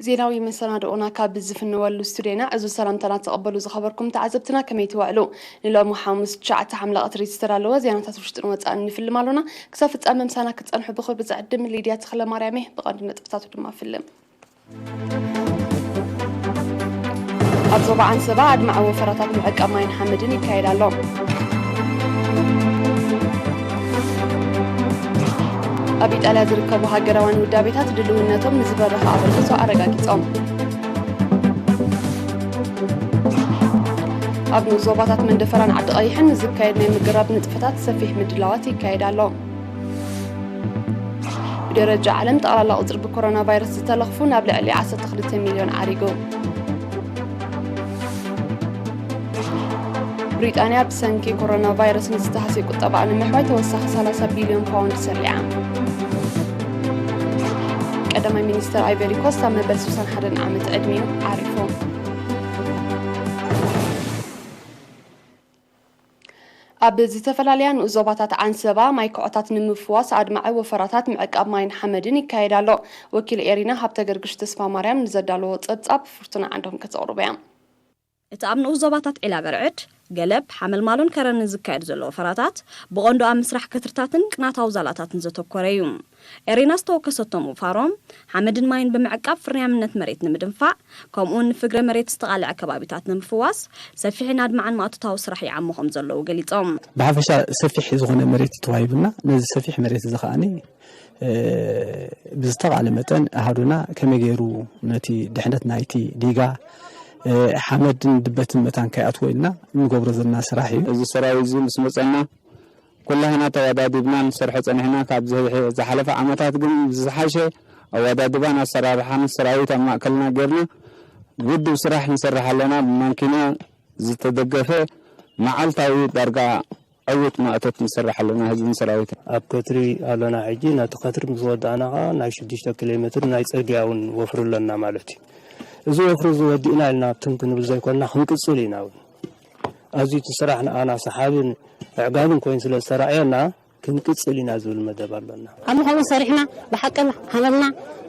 ዜናዊ መሰናድኦና ካብ ዝፍነወሉ ስቱድዮና ዕዙዝ ሰላምታና ተቐበሉ ዝኸበርኩም ተዓዘብትና፣ ከመይ ትውዕሉ? ንሎሚ ሓሙስ ትሽዓተ ሓምለ ቀትሪ ዝተዳለወ ዜናታት ውሽጥን ወጻእን ንፍልም ኣሎና። ክሳብ ፍጻመ ምሳና ክትጸንሑ ብኽብሪ ዝዕድም ሊድያ ተኽለማርያም እየ። ብቐንዱ ነጥብታቱ ድማ ፍልም። ኣብ ዞባ ዓንሰባ ኣድማዒ ወፈራታት ምዕቃብ ማይን ሓመድን ይካየድ ኣሎ። ኣብ ኢጣልያ ዝርከቡ ሃገራውያን ውዳቤታት ድልውነቶም ንዝበረኸ ኣበርክቶ ኣረጋጊጾም። ኣብ ንኡስ ዞባታት መንደፈራን ዓዲ ቀይሕን ዝካየድ ናይ ምግራብ ንጥፈታት ሰፊሕ ምድላዋት ይካየድ ኣሎ። ብደረጃ ዓለም ጠቕላላ ቁጽሪ ብኮሮና ቫይረስ ዝተለኽፉ ናብ ልዕሊ ዓሰርተ ክልተ ሚልዮን ዓሪጉ። ብሪጣንያ ብሰንኪ ኮሮና ቫይረስ ንዝተሃስየ ቁጠባኣ ንምሕዋይ ተወሳኺ ሰላሳ ቢልዮን ፓውንድ ሰሪዓ። ቀዳማይ ሚኒስተር ኣይቨሪ ኮስት ኣብ መበል ስሳን ሓደን ዓመት ዕድሚኡ ዓሪፉ። ኣብ ዝተፈላለያ ንኡስ ዞባታት ዓንሰባ ማይ ኩዖታት ንምፍዋስ ኣድማዒ ወፈራታት ምዕቃብ ማይን ሓመድን ይካየድ ኣሎ። ወኪል ኤሪና ሃብተ ገርግሽ ተስፋ ማርያም ንዘዳለዎ ጸብጻብ ፍርቱና ዓንዶም ከተቕርቦ እያ። እቲ ኣብ ንኡስ ዞባታት ዒላ በርዕድ፣ ገለብ፣ ሓመልማሎን ከረንን ዝካየድ ዘሎ ወፈራታት ብቐንዱ ኣብ ምስራሕ ከትርታትን ቅናታዊ ዛላታትን ዘተኮረ እዩ። ኤሪና ዝተወከሰቶም ውፋሮ ሓመድን ማይን ብምዕቃብ ፍርያምነት መሬት ንምድንፋዕ፣ ከምኡውን ንፍግረ መሬት ዝተቓልዐ ከባቢታት ንምፍዋስ ሰፊሕን ኣድማዕን ማእቶታዊ ስራሕ ይዓሙ ከም ዘለዉ ገሊጾም። ብሓፈሻ ሰፊሕ ዝኾነ መሬት ተዋሂቡና። ነዚ ሰፊሕ መሬት እዚ ከኣ ብዝተቓለ መጠን ኣሃዱና ከመይ ገይሩ ነቲ ድሕነት ናይቲ ዲጋ ሓመድን ድበትን መታን ከይኣትዎ ኢልና እንገብሮ ዘለና ስራሕ እዩ። እዚ ሰራዊት እዚ ምስ መፀና ኩላህና ተወዳዲብና ንሰርሖ ጸኒሕና። ካብ ዝሓለፈ ዓመታት ግን ብዝሓሸ ኣወዳድባን ኣሰራርሓን ሰራዊት ኣብ ማእከልና ጌርና ውድብ ስራሕ ንሰርሕ ኣለና። ብማንኪና ዝተደገፈ መዓልታዊ ዳርጋ ዕዉት ማእቶት ንሰርሕ ኣለና፣ ህዝብን ሰራዊትን። ኣብ ከትሪ ኣለና ሕጂ። ነቲ ከትሪ ምስ ወዳእና ኸዓ ናይ ሽዱሽተ ኪሎ ሜትር ናይ ጽርግያ እውን ወፍሪ ኣለና ማለት እዩ። እዚ ወፍሪ እዚ ወዲእና ኢልና ትም ክንብል ዘይኮንና ክንቅጽል ኢና እውን። ኣዝዩ እቲ ስራሕ ንኣና ሰሓብን ኣዕጋብን ኮይኑ ስለ ዝተራእየና ክንቅጽል ኢና ዝብል መደብ ኣሎና። ኣብ ምዃኑ ሰሪሕና ብሓቂ ሃመልና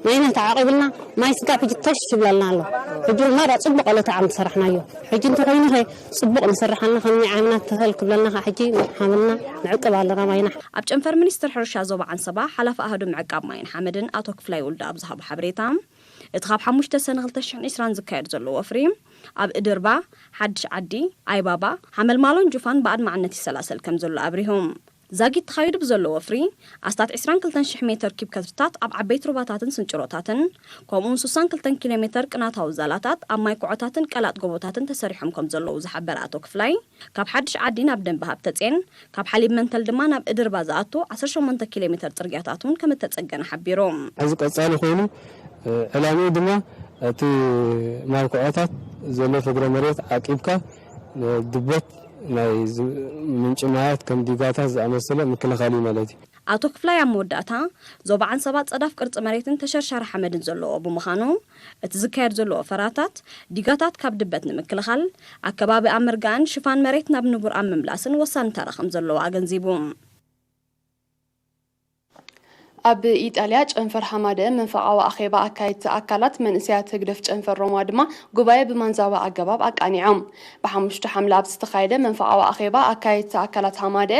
ማይና ተዓቂብልና ማይ ስጋብ ሕጂ ተሽ ይብለልና ኣሎ። ሕጂ ድማ ዳ ጽቡቕ ዕለተ ዓም ሰራሕናዮ። ሕጂ እንተኾይኑ ኸ ጽቡቕ ንሰርሕ ኣለና። ከም ዓምና ተኸል ክብለና ኸ ሕጂ ሃመልና ንዕቅብ ኣለና ማይና። ኣብ ጨንፈር ሚኒስትር ሕርሻ ዞባ ዓንሰባ ሓላፊ ኣሃዱ ምዕቃብ ማይን ሓመድን ኣቶ ክፍላይ ወልደ ኣብ ዝሃቦ ሓበሬታ፣ እቲ ካብ ሓሙሽተ ሰነ ክልተ ሽሕን ዕስራን ዝካየድ ዘሎ ወፍሪ ኣብ እድርባ፣ ሓድሽ ዓዲ፣ ኣይባባ፣ ሓመልማሎን ጁፋን ብኣድማዕነት ይሰላሰል ከም ዘሎ ኣብሪሁ። ዛጊት ተኻይዱ ብዘሎ ወፍሪ ኣስታት ዕስራን ክልተን ሽሕ ሜተር ኪብ ከትርታት ኣብ ዓበይቲ ሩባታትን ስንጭሮታትን ከምኡውን ስሳን ክልተን ኪሎ ሜተር ቅናታዊ ዛላታት ኣብ ማይ ኩዖታትን ቀላጥ ጎቦታትን ተሰሪሖም ከም ዘለዉ ዝሓበረ ኣቶ ክፍላይ፣ ካብ ሓድሽ ዓዲ ናብ ደንበ ሃብተጼን ካብ ሓሊብ መንተል ድማ ናብ እድርባ ዝኣቱ ዓሰርተ ሸሞንተ ኪሎ ሜተር ጽርግያታት እውን ከም እተጸገነ ሓቢሩ። እዚ ቀጻሊ ኮይኑ ዕላምኡ ድማ እቲ ማይ ኩዖታት ዘሎ ፍግረ መሬት ዓቂብካ ድበት ናይ ዝ- ምንጪ ማያት ከም ዲጋታት ዝኣመሰለ ምክልኻል እዩ ማለት እዩ። ኣቶ ክፍላይ ኣብ መወዳእታ ዞባ ዓንሰባ ጸዳፍ ቅርጺ መሬትን ተሸርሻሪ ሓመድን ዘለዎ ብምዃኑ እቲ ዝካየድ ዘሎ ወፈራታት ዲጋታት ካብ ድበት ንምክልኻል ኣከባቢ ኣብ ምርጋእን ሽፋን መሬት ናብ ንቡር ኣብ ምምላስን ወሳኒ ተራ ከም ዘለዎ ኣገንዚቡ። ኣብ ኢጣልያ ጨንፈር ሃማደ መንፈቓዊ ኣኼባ ኣካየድቲ ኣካላት መንእሰያት ህግደፍ ጨንፈር ሮማ ድማ ጉባኤ ብማንዛዊ ኣገባብ ኣቃኒዖም። ብሓሙሽተ ሓምለ ኣብ ዝተኻየደ መንፈቓዊ ኣኼባ ኣካየድቲ ኣካላት ሃማደ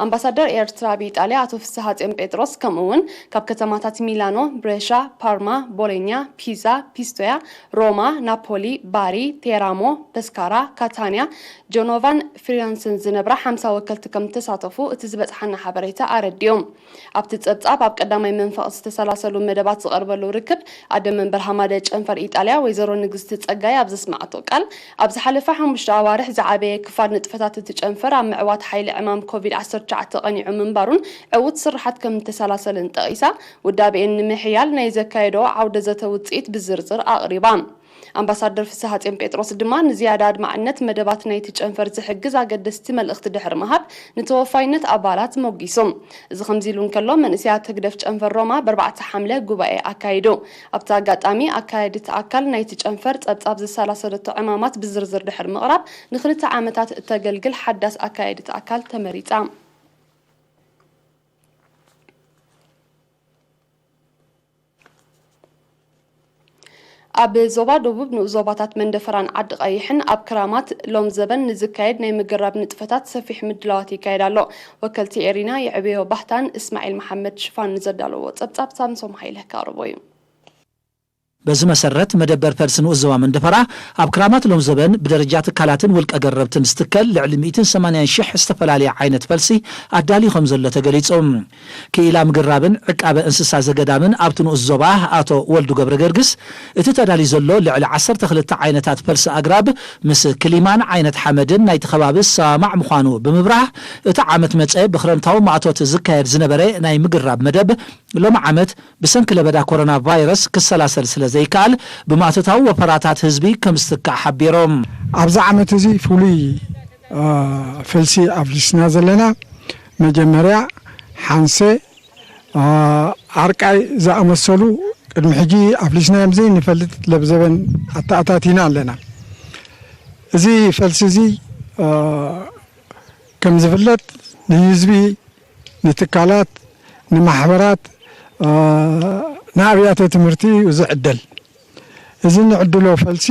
ኣምባሳደር ኤርትራ ኣብ ኢጣልያ ኣቶ ፍስሃጽዮን ጴጥሮስ ከምኡ እውን ካብ ከተማታት ሚላኖ፣ ብሬሻ፣ ፓርማ፣ ቦሎኛ፣ ፒዛ፣ ፒስቶያ፣ ሮማ፣ ናፖሊ፣ ባሪ፣ ቴራሞ፣ ፐስካራ፣ ካታንያ፣ ጀኖቫን ፍሪያንስን ዝነብራ ሓምሳ ወከልቲ ከም ዝተሳተፉ እቲ ዝበጽሓና ሓበሬታ ኣረዲኡ። ኣብቲ ጸብጻብ ኣብ ቀዳማይ መንፈቕ ዝተሰላሰሉ መደባት ዝቐርበሉ ርክብ ኣደ መንበር ሃማደ ጨንፈር ኢጣልያ ወይዘሮ ንግስቲ ጸጋይ ኣብ ዘስመዓቶ ቃል፣ ኣብ ዝሓለፈ ሓሙሽተ ኣዋርሕ ዝዓበየ ክፋል ንጥፈታት እቲ ጨንፈር ኣብ ምዕዋት ሓይሊ ዕማም ኮቪድ ዓሰርተ ትሽዓተ ቀኒዑ ምንባሩን ዕዉት ስርሓት ከም እተሰላሰለን ጠቒሳ፣ ውዳቤኤን ንምሕያል ናይ ዘካየደኦ ዓውደ ዘተ ውጽኢት ብዝርዝር ኣቕሪባ። ኣምባሳደር ፍስሃጽዮን ጴጥሮስ ድማ ንዝያዳ ኣድማዕነት መደባት ናይቲ ጨንፈር ዝሕግዝ ኣገደስቲ መልእኽቲ ድሕሪ ምሃብ ንተወፋይነት ኣባላት ሞጊሱ። እዚ ከምዚ ኢሉ እንከሎ መንእሰያት ህግደፍ ጨንፈር ሮማ ብኣርባዕተ ሓምለ ጉባኤ ኣካይዱ። ኣብቲ ኣጋጣሚ ኣካየድቲ ኣካል ናይቲ ጨንፈር ጸብጻብ ዝሰላሰለቶ ዕማማት ብዝርዝር ድሕሪ ምቕራብ ንክልተ ዓመታት እተገልግል ሓዳስ ኣካየድቲ ኣካል ተመሪጻ። ኣብ ዞባ ደቡብ ንኡስ ዞባታት መንደፈራን ዓዲ ቀይሕን ኣብ ክራማት ሎም ዘበን ንዝካየድ ናይ ምግራብ ንጥፈታት ሰፊሕ ምድላዋት ይካየድ ኣሎ። ወከልቲ ኤሪና የዕብዮ ባህታን እስማዒል መሓመድ ሽፋን ንዘዳለዎ ጸብጻብ ሳምሶም ሃይለ ከቕርቦ እዩ። በዚ መሰረት መደበር ፈልሲ ንኡስ ዞባ መንደፈራ ኣብ ክራማት ሎም ዘበን ብደረጃ ትካላትን ውልቀ ገረብትን ዝትከል ልዕሊ ሚእትን ሰማንያን ሽሕ ዝተፈላለየ ዓይነት ፈልሲ ኣዳልዩ ከም ዘሎ ተገሊጹ። ክኢላ ምግራብን ዕቃበ እንስሳ ዘገዳምን ኣብቲ ንኡስ ዞባ ኣቶ ወልዱ ገብረ ገርግስ፣ እቲ ተዳልዩ ዘሎ ልዕሊ ዓሰርተ ክልተ ዓይነታት ፈልሲ ኣግራብ ምስ ክሊማን ዓይነት ሓመድን ናይቲ ከባቢ ዝሰማማዕ ምዃኑ ብምብራህ፣ እቲ ዓመት መጸ ብክረምታዊ ማእቶት ዝካየድ ዝነበረ ናይ ምግራብ መደብ ሎሚ ዓመት ብሰንኪ ለበዳ ኮሮና ቫይረስ ክሰላሰል ስለ ዘይከኣል፣ ብማእቶታዊ ወፈራታት ህዝቢ ከም ዝትካእ ሓቢሮም። ኣብዚ ዓመት እዚ ፍሉይ ፈልሲ ኣፍሊስና ዘለና፣ መጀመርያ ሓንሴ፣ ኣርቃይ ዝኣመሰሉ ቅድሚ ሕጂ ኣፍሊስናዮም ዘይንፈልጥ ለብዘበን ኣተኣታቲና ኣለና። እዚ ፈልሲ እዚ ከም ዝፍለጥ ንህዝቢ፣ ንትካላት፣ ንማሕበራት፣ ንኣብያተ ትምህርቲ እዩ ዝዕደል። እዚ ንዕድሎ ፈልሲ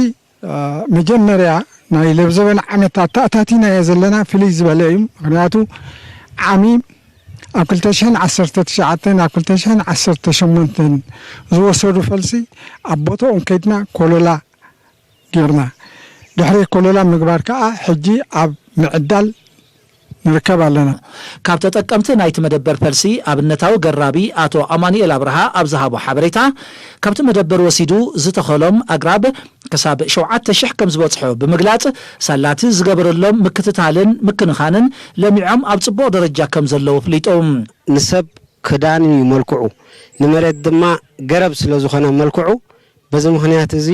መጀመርያ ናይ ለብዘበን ዓመት ኣተኣታቲናዮ ዘለና ፍልይ ዝበለ እዩ። ምክንያቱ ዓሚ ኣብ ክልተ ሽሕን ዓሰርተ ትሽዓተን ኣብ ክልተ ሽሕን ዓሰርተ ሸሞንተን ዝወሰዱ ፈልሲ ኣብ ቦታኦም ከይድና ኮለላ ጌርና። ድሕሪ ኮለላ ምግባር ከዓ ሕጂ ኣብ ምዕዳል ንርከብ ኣለና። ካብ ተጠቀምቲ ናይቲ መደበር ፈልሲ ኣብነታዊ ገራቢ ኣቶ ኣማኑኤል ኣብርሃ ኣብ ዝሃቦ ሓበሬታ፣ ካብቲ መደበር ወሲዱ ዝተኸሎም ኣግራብ ክሳብ ሸውዓተ ሽሕ ከም ዝበጽሑ ብምግላጽ፣ ሳላቲ ዝገበረሎም ምክትታልን ምክንኻንን ለሚዖም ኣብ ጽቡቕ ደረጃ ከም ዘለዉ ኣፍሊጡ። ንሰብ ክዳን እዩ መልክዑ፣ ንመሬት ድማ ገረብ ስለ ዝኾነ መልክዑ፣ በዚ ምኽንያት እዚ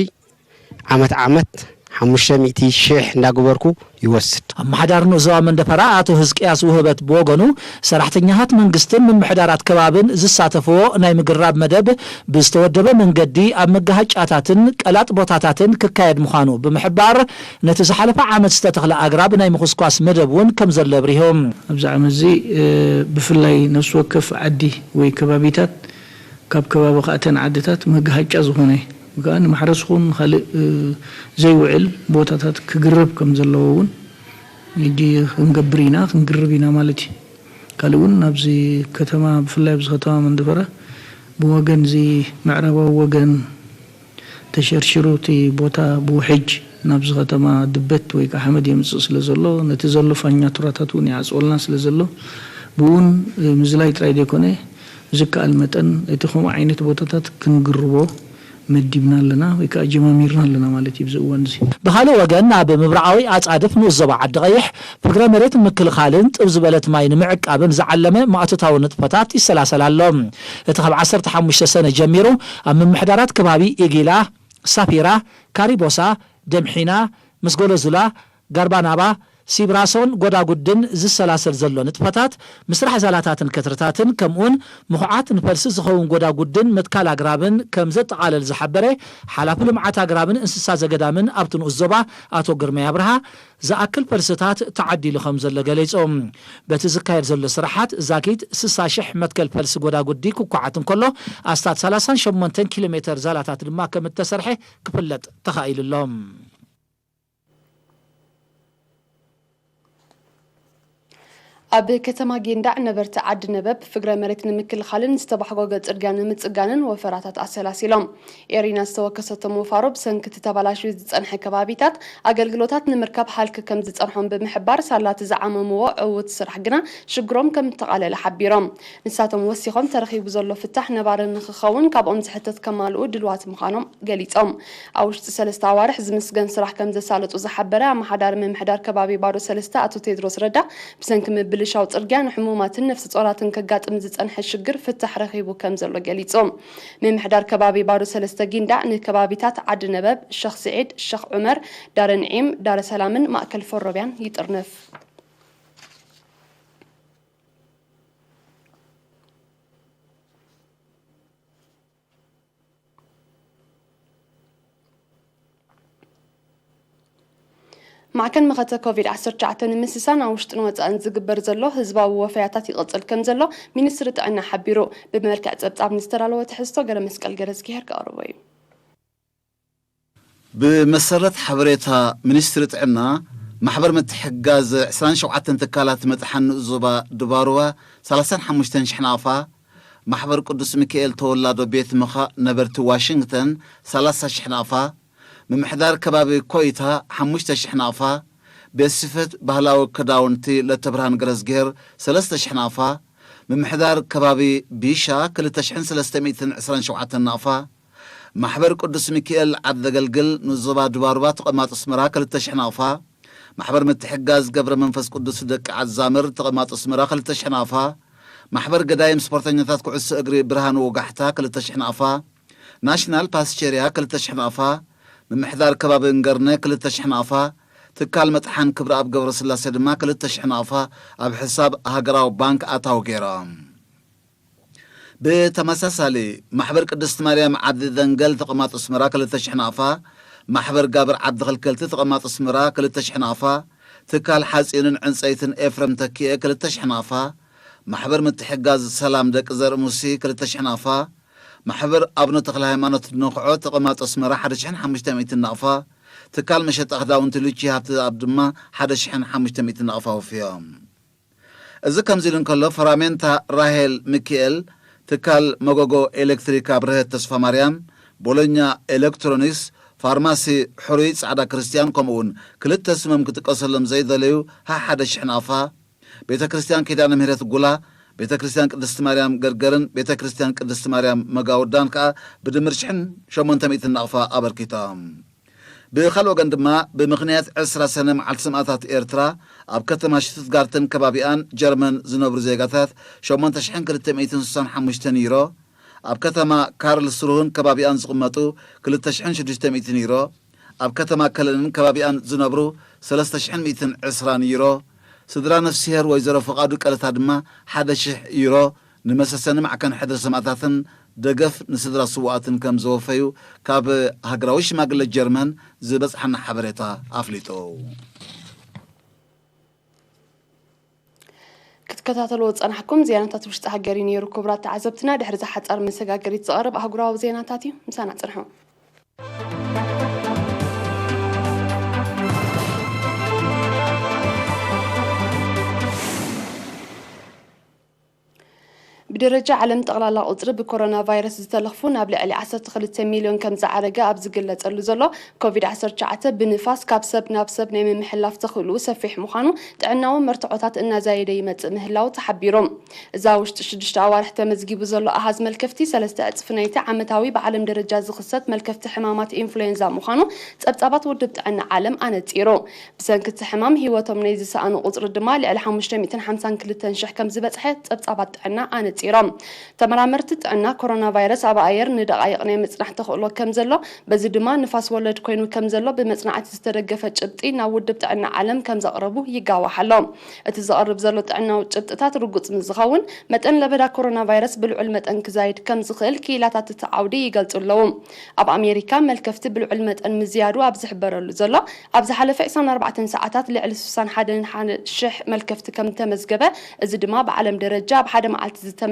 ዓመት ዓመት ሓሙሽተ ሚእቲ ሽሕ እንዳገበርኩ ይወስድ። ኣመሓዳሪ ንኡስ ዞባ መንደፈራ ኣቶ ህዝቅያስ ውህበት ብወገኑ፣ ሰራሕተኛታት መንግስትን ምምሕዳራት ከባብን ዝሳተፍዎ ናይ ምግራብ መደብ ብዝተወደበ መንገዲ ኣብ መጋሃጫታትን ቀላጥ ቦታታትን ክካየድ ምዃኑ ብምሕባር፣ ነቲ ዝሓለፈ ዓመት ዝተተኽለ ኣግራብ ናይ ምኹስኳስ መደብ እውን ከም ዘሎ ኣብሪሆም። ኣብዚ ዓመት እዚ ብፍላይ ነፍሲ ወከፍ ዓዲ ወይ ከባቢታት ካብ ከባቢ ከኣተን ዓድታት መጋሃጫ ዝኾነ ወይ ከዓ ንማሕረስ ኹን ንኻልእ ዘይውዕል ቦታታት ክግረብ ከም ዘለዎ እውን ሕጂ ክንገብር ኢና ክንግርብ ኢና ማለት እዩ። ካልእ እውን ኣብዚ ከተማ ብፍላይ ኣብዚ ከተማ መንደፈራ ብወገን እዚ ምዕራባዊ ወገን ተሸርሽሩ እቲ ቦታ ብውሕጅ ናብዚ ከተማ ድበት ወይ ከዓ ሓመድ የምፅእ ስለ ዘሎ ነቲ ዘሎ ፋኛቱራታት እውን ይዓፅወልና ስለ ዘሎ ብእውን ምዝላይ ጥራይ ዘይኮነ ዝከኣል መጠን እቲ ከምኡ ዓይነት ቦታታት ክንግርቦ መዲብና ኣለና ወይ ከዓ ጀማሚርና ኣለና ማለት እዩ ብዚ እዋን እዚ። ብኻልእ ወገን ኣብ ምብራቓዊ ኣፃድፍ ንኡስ ዞባ ዓዲ ቀይሕ ፍግረ መሬት ንምክልኻልን ጥብ ዝበለት ማይ ንምዕቃብን ዝዓለመ ማእቶታዊ ንጥፈታት ይሰላሰል ኣሎ። እቲ ካብ ዓሰርተ ሓሙሽተ ሰነ ጀሚሩ ኣብ ምምሕዳራት ከባቢ ኢጊላ፣ ሳፊራ፣ ካሪቦሳ፣ ደምሒና፣ ምስጎሎዙላ፣ ጋርባናባ፣ ሲብራሶን ጎዳጉድን ዝሰላሰል ዘሎ ንጥፈታት ምስራሕ ዛላታትን ከትርታትን ከምኡውን ምኹዓት ንፈልሲ ዝኸውን ጎዳጉድን ምትካል ኣግራብን ከም ዘጠቓለል ዝሓበረ ሓላፊ ልምዓት ኣግራብን እንስሳ ዘገዳምን ኣብቲ ንኡስ ዞባ ኣቶ ግርማይ ኣብርሃ ዝኣክል ፈልስታት ተዓዲሉ ከም ዘሎ ገሊጹ። በቲ ዝካየድ ዘሎ ስራሓት ዛጊት ስሳ ሽሕ መትከል ፈልሲ ጎዳጉዲ ክኳዓት እንከሎ ኣስታት ሰላሳን ሸሞንተን ኪሎ ሜተር ዛላታት ድማ ከም እተሰርሐ ክፍለጥ ተኻኢሉ ኣሎ። ኣብ ከተማ ጊንዳዕ ነበርቲ ዓዲ ነበብ ፍግረ መሬት ንምክልኻልን ዝተባሕጎገ ጽርግያ ንምጽጋንን ወፈራታት ኣሰላሲሎም። ኤሪና ዝተወከሰቶም ወፋሮ ብሰንኪ እቲ ተባላሽዩ ዝጸንሐ ከባቢታት ኣገልግሎታት ንምርካብ ሃልኪ ከም ዝጸንሖም ብምሕባር ሳላቲ ዝዓመምዎ ዕዉት ስራሕ ግና ሽግሮም ከም እተቓለለ ሓቢሮም። ንሳቶም ወሲኾም ተረኺቡ ዘሎ ፍታሕ ነባሪ ንኽኸውን ካብኦም ዝሕተት ከማልኡ ድልዋት ምዃኖም ገሊጾም። ኣብ ውሽጢ ሰለስተ ኣዋርሕ ዝምስገን ስራሕ ከም ዘሳለጡ ዝሓበረ ኣመሓዳሪ ምምሕዳር ከባቢ ባዶ ሰለስተ ኣቶ ቴድሮስ ረዳ ብሰንኪ ምብልሻው ጽርግያ ንሕሙማትን ነፍሲ ጾራትን ከጋጥም ዝጸንሐ ሽግር ፍታሕ ረኺቡ ከም ዘሎ ገሊጹ። ምምሕዳር ከባቢ ባዶ ሰለስተ ጊንዳዕ ንከባቢታት ዓዲ ነበብ፣ ሸኽ ስዒድ፣ ሸኽ ዑመር፣ ዳረ ንዒም፣ ዳረ ሰላምን ማእከል ፈሮብያን ይጥርንፍ። ማዕከን መኸተ ኮቪድ ዓሰርተ ትሽዓተ ንምስሳን ኣብ ውሽጥን ወፃእን ዝግበር ዘሎ ህዝባዊ ወፈያታት ይቕፅል ከም ዘሎ ሚኒስትሪ ጥዕና ሓቢሩ። ብመልክዕ ፀብፃብ ንዝተዳለወ ትሕዝቶ ገረመስቀል ገረዝግሄር ከቕርቦ እዩ። ብመሰረት ሓበሬታ ሚኒስትሪ ጥዕና፣ ማሕበር ምትሕግጋዝ ዕስራን ሸውዓተን ትካላት መጥሓን ንኡስ ዞባ ድባሩባ ሰላሳን ሓሙሽተን ሽሕ ናቕፋ፣ ማሕበር ቅዱስ ሚካኤል ተወላዶ ቤት ምኻእ ነበርቲ ዋሽንግተን ሰላሳ ሽሕ ናቕፋ፣ ምምሕዳር ከባቢ ኮይታ ሓሙሽተ ሽሕ ናቕፋ፣ ቤት ጽሕፈት ባህላዊ ክዳውንቲ ለተብርሃን ገረዝግሄር ሰለስተ ሽሕ ናቕፋ፣ ምምሕዳር ከባቢ ቢሻ ክልተ ሽሕን ሰለስተ ሚእትን ዕስራን ሸውዓተን ናቕፋ፣ ማሕበር ቅዱስ ሚካኤል ዓዲ ዘገልግል ንኡስ ዞባ ድባሩባ ተቐማጦ ኣስመራ ክልተ ሽሕ ናቕፋ፣ ማሕበር ምትሕግጋዝ ገብረ መንፈስ ቅዱስ ደቂ ዓዛምር ተቐማጦ ኣስመራ ክልተ ሽሕ ናቕፋ፣ ማሕበር ገዳይም ስፖርተኛታት ኩዕሶ እግሪ ብርሃን ወጋሕታ ክልተ ሽሕ ናቕፋ፣ ናሽናል ፓስቸርያ ክልተ ሽሕ ናቕፋ፣ ምምሕዳር ከባቢ እንገርነ ክልተ ሽሕ ናቕፋ፣ ትካል መጥሓን ክብረኣብ ገብረስላሴ ድማ ክልተ ሽሕ ናቕፋ ኣብ ሕሳብ ሃገራዊ ባንክ ኣታዊ ገይሮም። ብተመሳሳሊ፣ ማሕበር ቅድስት ማርያም ዓዲ ደንገል ተቐማጦ ኣስመራ ክልተ ሽሕ ናቕፋ፣ ማሕበር ጋብር ዓዲ ኸልከልቲ ተቐማጦ ኣስመራ ክልተ ሽሕ ናቕፋ፣ ትካል ሓጺንን ዕንጸይትን ኤፍረም ተኪኤ ክልተ ሽሕ ናቕፋ፣ ማሕበር ምትሕጋዝ ሰላም ደቂ ዘርእ ሙሲ ክልተ ሽሕ ናቕፋ፣ ማሕበር ኣቡነ ተኽለ ሃይማኖት ነኽዖ ተቐማጦ ኣስመራ ሓደ ሽሕን ሓሙሽተ ሚእትን ናቕፋ፣ ትካል መሸጣ ክዳውንቲ ሉቺ ሃብተኣብ ድማ ሓደ ሽሕን ሓሙሽተ ሚእትን ናቕፋ ወፍዮም። እዚ ከምዚ ኢሉ እንከሎ፣ ፈራሜንታ ራሄል ሚኪኤል፣ ትካል መጎጎ ኤሌክትሪክ ኣብርሀት ተስፋ ማርያም፣ ቦሎኛ ኤሌክትሮኒክስ፣ ፋርማሲ ሕሩይ ጻዕዳ ክርስትያን፣ ከምኡ እውን ክልተ ስሞም ክጥቀሰሎም ዘይደለዩ ሃ ሓደ ሽሕ ናቕፋ፣ ቤተ ክርስቲያን ኪዳነ ምሕረት ጉላ፣ ቤተ ክርስቲያን ቅድስት ማርያም ገርገርን ቤተ ክርስቲያን ቅድስት ማርያም መጋውዳን ከኣ ብድምር ሽሕን ሸሞንተ ሚእትን ናቕፋ ኣበርኪቶም። ብኻልእ ወገን ድማ፣ ብምኽንያት ዕስራ ሰነ መዓልቲ ሰማእታት ኤርትራ፣ ኣብ ከተማ ሽቱትጋርትን ከባቢኣን ጀርመን ዝነብሩ ዜጋታት ሸሞንተ ሽሕን ክልተ ሚእትን ስሳን ሓሙሽተን ዩሮ፣ ኣብ ከተማ ካርልስሩህን ከባቢኣን ዝቕመጡ ክልተ ሽሕን ሽዱሽተ ሚእትን ዩሮ፣ ኣብ ከተማ ከለንን ከባቢኣን ዝነብሩ ሰለስተ ሽሕን ሚእትን ዕስራን ዩሮ፣ ስድራ ነፍስሄር ወይዘሮ ፍቓዱ ቀለታ ድማ ሓደ ሽሕ ዩሮ ንመሰሰኒ ማዕከን ሕድሪ ሰማእታትን ደገፍ ንስድራ ስዉኣትን ከም ዘወፈዩ ካብ ሃገራዊ ሽማግለ ጀርመን ዝበጽሓና ሓበሬታ ኣፍሊጡ። ክትከታተልዎ ዝጸናሕኩም ዜናታት ውሽጢ ሃገር እዩ ነይሩ። ክቡራት ተዓዘብትና፣ ድሕሪ እዛ ሓጻር መሰጋገሪት ዝቐርብ ኣህጉራዊ ዜናታት እዩ። ምሳና ጽንሑ። ብደረጃ ዓለም ጠቕላላ ቁጽሪ ብኮሮና ቫይረስ ዝተለኽፉ ናብ ልዕሊ ዓሰርተ ክልተ ሚልዮን ከም ዝዓረገ ኣብ ዝግለጸሉ ዘሎ፣ ኮቪድ ዓሰርተ ትሽዓተ ብንፋስ ካብ ሰብ ናብ ሰብ ናይ ምምሕልላፍ ተኽእልኡ ሰፊሕ ምዃኑ ጥዕናዊ መርትዖታት እናዛየደ ይመጽእ ምህላው ተሓቢሩ። እዛ ውሽጢ ሽዱሽተ ኣዋርሕ ተመዝጊቡ ዘሎ ኣሃዝ መልከፍቲ ሰለስተ ዕጽፊ ናይቲ ዓመታዊ ብዓለም ደረጃ ዝኽሰት መልከፍቲ ሕማማት ኢንፍሉዌንዛ ምዃኑ ጸብጻባት ውድብ ጥዕና ዓለም ኣነጺሩ። ብሰንኪ እቲ ሕማም ህይወቶም ናይ ዝሰኣኑ ቁጽሪ ድማ ልዕሊ ሓሙሽተ ሚእትን ሓምሳን ክልተን ሽሕ ከም ዝበጽሐ ጸብጻባት ጥዕና ኣነጺሮም። ተመራመርቲ ጥዕና፣ ኮሮና ቫይረስ ኣብ ኣየር ንደቓይቕ ናይ ምጽናሕ ተኽእሎ ከም ዘሎ፣ በዚ ድማ ንፋስ ወለድ ኮይኑ ከም ዘሎ ብመጽናዕቲ ዝተደገፈ ጭብጢ ናብ ውድብ ጥዕና ዓለም ከም ዘቕረቡ ይጋዋሕ ኣሎ። እቲ ዝቐርብ ዘሎ ጥዕናዊ ጭብጥታት ርጉጽ ምስ ዝኸውን፣ መጠን ለበዳ ኮሮና ቫይረስ ብልዑል መጠን ክዛይድ ከም ዝኽእል ክኢላታት እቲ ዓውዲ ይገልጹ ኣለዉ። ኣብ ኣሜሪካ፣ መልከፍቲ ብልዑል መጠን ምዝያዱ ኣብ ዝሕበረሉ ዘሎ፣ ኣብ ዝሓለፈ ዕስራን ኣርባዕተን ሰዓታት ልዕሊ ስሳን ሓደን ሽሕ መልከፍቲ ከም ዝተመዝገበ፣ እዚ ድማ ብዓለም ደረጃ ኣብ ሓደ መዓልቲ ዝተመዝገበ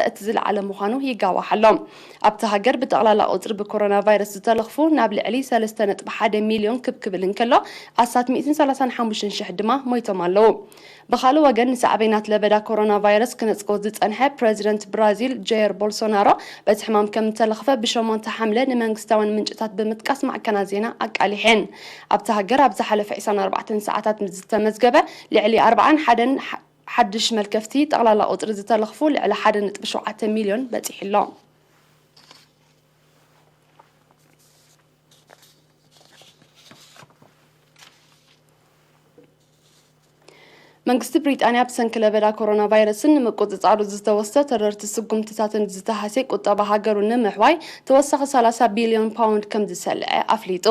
እቲ ዝለዓለ ምዃኑ ይጋዋሕ ኣሎ። ኣብቲ ሃገር ብጠቕላላ ቁጽሪ ብኮሮና ቫይረስ ዝተለኽፉ ናብ ልዕሊ ሰለስተ ነጥቢ ሓደ ሚልዮን ክብ ክብል እንከሎ፣ ኣስታት ሚእትን ሰላሳን ሓሙሽተን ሽሕ ድማ ሞይቶም ኣለዉ። ብኻልእ ወገን፣ ንሳዕቤናት ለበዳ ኮሮና ቫይረስ ክነጽጎ ዝጸንሐ ፕረዚደንት ብራዚል ጀየር ቦልሶናሮ በቲ ሕማም ከም እተለኽፈ ብሸሞንተ ሓምለ ንመንግስታውያን ምንጭታት ብምጥቃስ ማዕከናት ዜና ኣቃሊሐን። ኣብታ ሃገር ኣብ ዝሓለፈ ዕስራን ኣርባዕተን ሰዓታት ምስ ዝተመዝገበ ልዕሊ ኣርባዓን ሓደን ሓ-፣ ሓድሽ መልከፍቲ፣ ጠቕላላ ቁጽሪ ዝተለኽፉ ልዕሊ ሓደ ነጥቢ ሸውዓተ ሚልዮን በጺሑ ኣሎ። መንግስቲ ብሪጣንያ ብሰንኪ ለበዳ ኮሮና ቫይረስን ንምቁጽጻሩ ዝተወስደ ተረርቲ ስጉምትታትን ዝተሃስየ ቁጠባ ሃገሩ ንምሕዋይ ተወሳኺ ሰላሳ ቢልዮን ፓውንድ ከም ዝሰልዐ ኣፍሊጡ።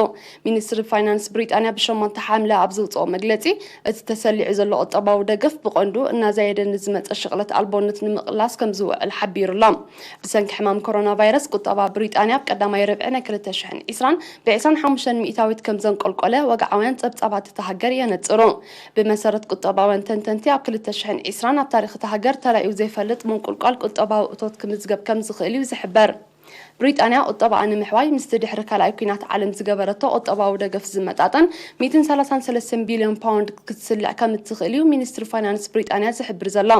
ሚኒስትሪ ፋይናንስ ብሪጣንያ ብሸሞንተ ሓምለ ኣብ ዘውጽኦ መግለጺ፣ እቲ ተሰሊዑ ዘሎ ቁጠባዊ ደገፍ ብቐንዱ እናዛየደ ንዝመጸ ሽቕለት ኣልቦነት ንምቕላስ ከም ዝውዕል ሓቢሩ ኣሎ። ብሰንኪ ሕማም ኮሮና ቫይረስ ቁጠባ ብሪጣንያ ኣብ ቀዳማይ ርብዒ ናይ ክልተ ሽሕን ዕስራን ብዕስራን ሓሙሽተን ሚእታዊት ከም ዘንቆልቆለ ወግዓውያን ጸብጻባት እታ ሃገር የነጽሩ። ብመሰረት ቁጠባውያን ተንተንቲ፣ ኣብ ክልተ ሽሕን ዕስራን ኣብ ታሪኽ እታ ሃገር ተራእዩ ዘይፈልጥ ምንቁልቋል ቁጠባዊ እቶት ክምዝገብ ከም ዝኽእል እዩ ዝሕበር። ብሪጣንያ ቁጠባኣ ንምሕዋይ ምስቲ ድሕሪ ካልኣይ ኲናት ዓለም ዝገበረቶ ቁጠባዊ ደገፍ ዝመጣጠን ሚእትን ሰላሳን ሰለስተን ቢልዮን ፓውንድ ክትስልዕ ከም እትኽእል እዩ ሚኒስትሪ ፋይናንስ ብሪጣንያ ዝሕብር ዘሎ።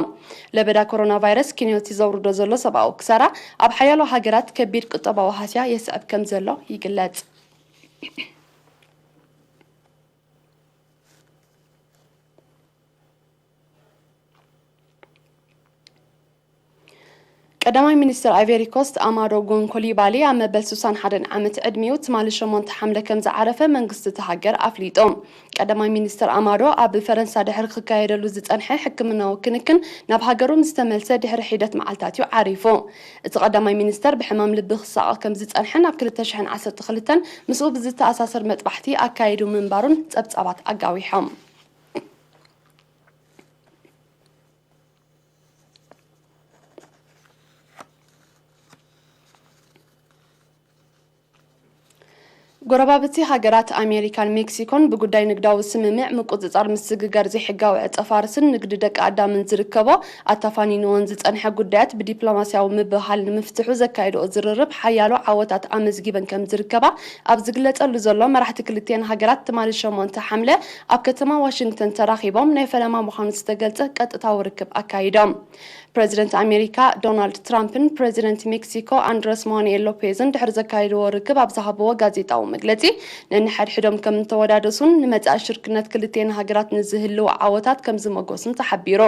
ለበዳ ኮሮና ቫይረስ ኪንዮቲ ዘውርዶ ዘሎ ሰብኣዊ ክሳራ ኣብ ሓያሎ ሃገራት ከቢድ ቁጠባዊ ሃስያ የስዕብ ከም ዘሎ ይግለጽ። ቀዳማይ ሚኒስትር ኣይቬሪ ኮስት ኣማዶ ጎን ኮሊባሊ ኣብ መበል ሱሳን ሓደን ዓመት ዕድሚኡ ትማሊ ሸሞንተ ሓምለ ከም ዝዓረፈ መንግስቲ እታ ሃገር ኣፍሊጡ። ቀዳማይ ሚኒስትር ኣማዶ ኣብ ፈረንሳ ድሕሪ ክካየደሉ ዝጸንሐ ሕክምናዊ ክንክን ናብ ሃገሩ ምስ ተመልሰ ድሕሪ ሒደት መዓልታት እዩ ዓሪፉ። እቲ ቀዳማይ ሚኒስተር ብሕማም ልቢ ክሳቐ ከም ዝጸንሐን ኣብ ክልተ ሽሕን ዓሰርተ ክልተን ምስኡ ብዝተኣሳሰር መጥባሕቲ ኣካይዱ ምንባሩን ጸብጻባት ኣጋዊሖም። ጎረባብቲ ሃገራት ኣሜሪካን ሜክሲኮን ብጉዳይ ንግዳዊ ስምምዕ ምቁጽጻር ምስግጋር ዘይሕጋዊ ዕጸ ፋርስን ንግዲ ደቂ ኣዳምን ዝርከቦ ኣተፋኒንዎን ዝጸንሐ ጉዳያት ብዲፕሎማስያዊ ምብህሃል ንምፍትሑ ዘካየድኦ ዝርርብ ሓያሎ ዓወታት ኣመዝጊበን ከም ዝርከባ ኣብ ዝግለጸሉ ዘሎ፣ መራሕቲ ክልቲኤን ሃገራት ትማሊ ሸሞንተ ሓምለ ኣብ ከተማ ዋሽንግተን ተራኺቦም ናይ ፈለማ ምዃኑ ዝተገልጸ ቀጥታዊ ርክብ ኣካይዶም። ፕረዚደንት ኣሜሪካ ዶናልድ ትራምፕን ፕረዚደንት ሜክሲኮ ኣንድረስ ማኑኤል ሎፔዝን ድሕሪ ዘካየድዎ ርክብ ኣብ ዝሃብዎ ጋዜጣዊ መግለጺ፣ ነንሓድሕዶም ከም እንተወዳደሱን ንመጻኢ ሽርክነት ክልቲኤን ሃገራት ንዝህልው ዓወታት ከም ዝመጎሱን ተሓቢሩ።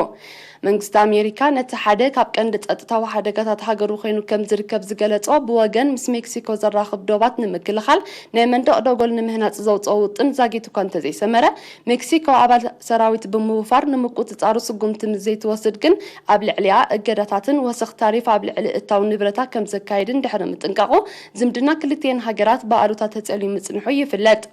መንግስቲ ኣሜሪካ ነቲ ሓደ ካብ ቀንዲ ጸጥታዊ ሓደጋታት ሃገሩ ኮይኑ ከም ዝርከብ ዝገለጾ፣ ብወገን ምስ ሜክሲኮ ዘራኽብ ዶባት ንምክልኻል ናይ መንደቕ ደጎል ንምህናጽ ዘውጽኦ ውጥን ዛጊት እኳ እንተዘይሰመረ፣ ሜክሲኮ ኣባል ሰራዊት ብምውፋር ንምቁጽጻሩ ስጉምቲ ምስ ዘይትወስድ ግን፣ ኣብ ልዕሊኣ እገዳታትን ወሰኽ ታሪፍ ኣብ ልዕሊ እታው ንብረታ ከም ዘካይድን ድሕሪ ምጥንቃቑ፣ ዝምድና ክልቲኤን ሃገራት ብኣሉታ ተጸልዩ ምጽንሑ ይፍለጥ።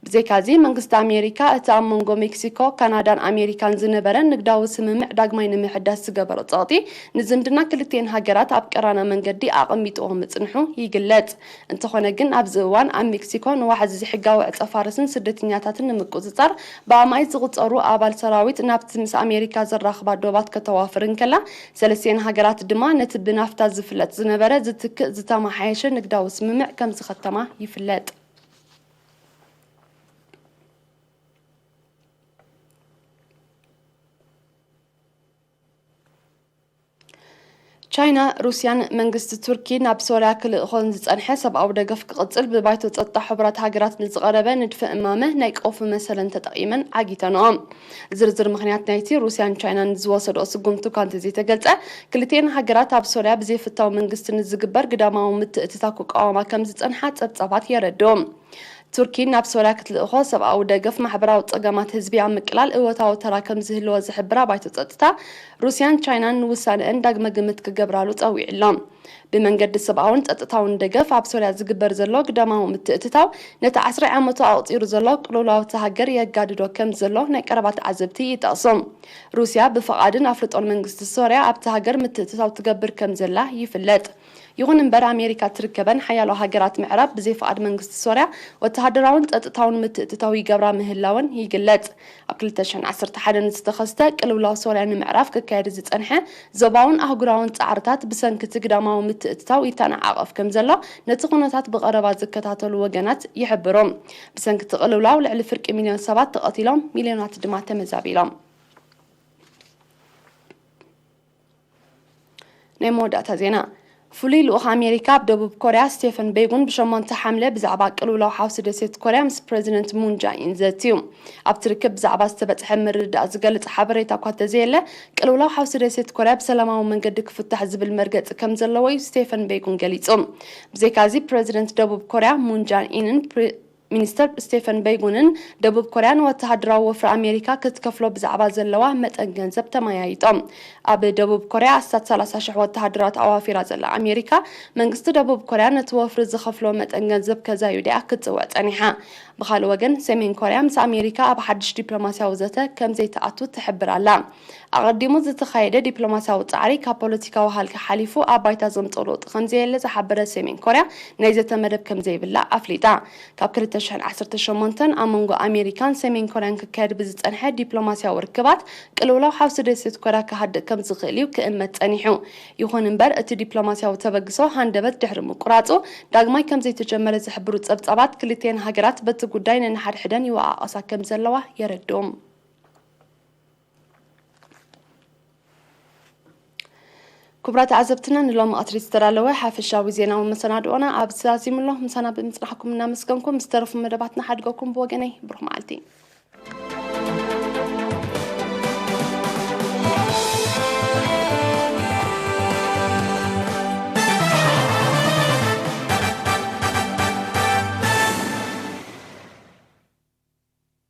ብዘይካዚ፣ መንግስቲ ኣሜሪካ እቲ ኣብ መንጎ ሜክሲኮ፣ ካናዳን ኣሜሪካን ዝነበረ ንግዳዊ ስምምዕ ዳግማይ ንምሕዳስ ዝገበሮ ጸቕጢ፣ ንዝምድና ክልቲኤን ሃገራት ኣብ ቀራና መንገዲ ኣቐሚጥዎ ምጽንሑ ይግለጽ። እንተኾነ ግን፣ ኣብዚ እዋን ኣብ ሜክሲኮ ንዋሕዚ ዘይሕጋዊ ዕጸ ፋርስን ስደተኛታትን ንምቁጽጻር ብኣማኢት ዝቑጸሩ ኣባል ሰራዊት ናብቲ ምስ ኣሜሪካ ዘራኽባ ዶባት ከተዋፍር እንከላ፣ ሰለስቲኤን ሃገራት ድማ ነቲ ብናፍታ ዝፍለጥ ዝነበረ ዝትክእ ዝተመሓየሸ ንግዳዊ ስምምዕ ከም ዝኸተማ ይፍለጥ። ቻይና፣ ሩስያን መንግስቲ ቱርኪ ናብ ሶርያ ክልእኾን ዝጸንሐ ሰብኣዊ ደገፍ ክቕጽል ብባይቶ ጸጥታ ሕቡራት ሃገራት ንዝቐረበ ንድፈ እማመ ናይ ቀውፊ መሰለን ተጠቒመን ዓጊተንኦ። ዝርዝር ምኽንያት ናይቲ ሩስያን ቻይናን ዝወሰድኦ ስጉምቲ እኳ እንተዘይተገልጸ፣ ክልቲኤን ሃገራት ኣብ ሶርያ ብዘይፍታው መንግስቲ ንዝግበር ግዳማዊ ምትእትታው ክቃወማ ከም ዝጸንሓ ጸብጻባት የረድኡ። ቱርኪ ናብ ሶርያ ክትልእኾ ሰብኣዊ ደገፍ ማሕበራዊ ጸገማት ህዝቢ ኣብ ምቅላል እወታዊ ተራ ከም ዝህልዎ ዝሕብራ ባይቶ ጸጥታ፣ ሩስያን ቻይናን ንውሳነአን ዳግመ ግምት ክገብራሉ ጸዊዑ ኣሎ። ብመንገዲ ሰብኣውን ጸጥታውን ደገፍ ኣብ ሶርያ ዝግበር ዘሎ ግዳማዊ ምትእትታው፣ ነቲ ዓስራይ ዓመቱ ኣቑጺሩ ዘሎ ቅልውላው እታ ሃገር የጋድዶ ከም ዘሎ ናይ ቀረባ ተዓዘብቲ ይጠቕሱ። ሩስያ ብፍቓድን ኣፍልጦን መንግስቲ ሶርያ ኣብታ ሃገር ምትእትታው ትገብር ከም ዘላ ይፍለጥ። ይኹን እምበር፣ ኣሜሪካ ትርከበን ሓያሎ ሃገራት ምዕራብ ብዘይ ፍቓድ መንግስቲ ሶርያ ወተሃደራውን ጸጥታውን ምትእትታው ይገብራ ምህላወን ይግለጽ። ኣብ ክልተ ሽሕን ዓሰርተ ሓደን ዝተኸስተ ቅልውላው ሶርያ ንምዕራፍ ክካየድ ዝጸንሐ ዞባውን ኣህጉራውን ጻዕርታት ብሰንኪ እቲ ግዳማዊ ምትእትታው ይተነዓቐፍ ከም ዘሎ ነቲ ኩነታት ብቐረባ ዝከታተሉ ወገናት ይሕብሩ። ብሰንኪ እቲ ቅልውላው ልዕሊ ፍርቂ ሚልዮን ሰባት ተቐቲሎም፣ ሚልዮናት ድማ ተመዛቢሎም። ናይ መወዳእታ ዜና። ፍሉይ ልኡኽ ኣሜሪካ ኣብ ደቡብ ኮርያ ስቴፈን ቤጉን ብሸሞንተ ሓምለ ብዛዕባ ቅልውላው ሓውሲ ደሴት ኮርያ ምስ ፕረዚደንት ሙን ጃኢን ዘትዩ። ኣብቲ ርክብ ብዛዕባ ዝተበጽሐ ምርድዳእ ዝገልጽ ሓበሬታ እኳ እንተዘየለ፣ ቅልውላው ሓውሲ ደሴት ኮርያ ብሰላማዊ መንገዲ ክፍታሕ ዝብል መርገጺ ከም ዘለዎ እዩ ስቴፈን ቤጉን ገሊጹ። ብዘይካዚ፣ ፕረዚደንት ደቡብ ኮርያ ሙን ጃኢንን ፕረ-፣ ሚኒስተር ስቴፈን በይጉንን ደቡብ ኮርያን ወተሃደራዊ ወፍሪ ኣሜሪካ ክትከፍሎ ብዛዕባ ዘለዋ መጠን ገንዘብ ተመያይጦም። ኣብ ደቡብ ኮርያ ኣስታት ሰላሳ ሽሕ ወተሃደራት ኣዋፊራ ዘላ ኣሜሪካ፣ መንግስቲ ደቡብ ኮርያ ነቲ ወፍሪ ዝኸፍሎ መጠን ገንዘብ ከዛይድ እያ ክትጽውዕ ጸኒሓ። ብኻልእ ወገን፣ ሰሜን ኮርያ ምስ ኣሜሪካ ኣብ ሓድሽ ዲፕሎማስያዊ ዘተ ከም ዘይትኣቱ ትሕብር ኣላ። ኣቐዲሙ ዝተኻየደ ዲፕሎማስያዊ ጻዕሪ ካብ ፖለቲካዊ ሃልኪ ሓሊፉ ኣብ ባይታ ዘምጽኦ ለውጢ ከም ዘየለ ዝሓበረት ሰሜን ኮርያ፣ ናይ ዘተ መደብ ከም ዘይብላ ኣፍሊጣ። ካብ ክልተ ሽሕን ዓሰርተ ሸሞንተን ኣብ መንጎ ኣሜሪካን ሰሜን ኮርያን ክካየድ ብዝጸንሐ ዲፕሎማስያዊ ርክባት፣ ቅልውላው ሓውሲ ደሴት ኮርያ ክሃድእ ከም ዝኽእል እዩ ክእመት ጸኒሑ። ይኹን እምበር፣ እቲ ዲፕሎማስያዊ ተበግሶ ሃንደበት ድሕሪ ምቁራጹ፣ ዳግማይ ከም ዘይተጀመረ ዝሕብሩ ጸብጻባት፣ ክልቲኤን ሃገራት በቲ ጉዳይ ነንሓድሕደን ይወቓቐሳ ከም ዘለዋ የረድኡ። ክቡራት ተዓዘብትና፣ ንሎሚ ቀትሪ ዝተዳለወ ሓፈሻዊ ዜናዊ መሰናድኦና ኣብዚ ዛዚሙ ኣሎ። ምሳና ብምጽናሕኩም እናመስገንኩ፣ ምስ ተረፉ መደባትና ሓድገኩም ብወገነይ ብሩኽ መዓልቲ።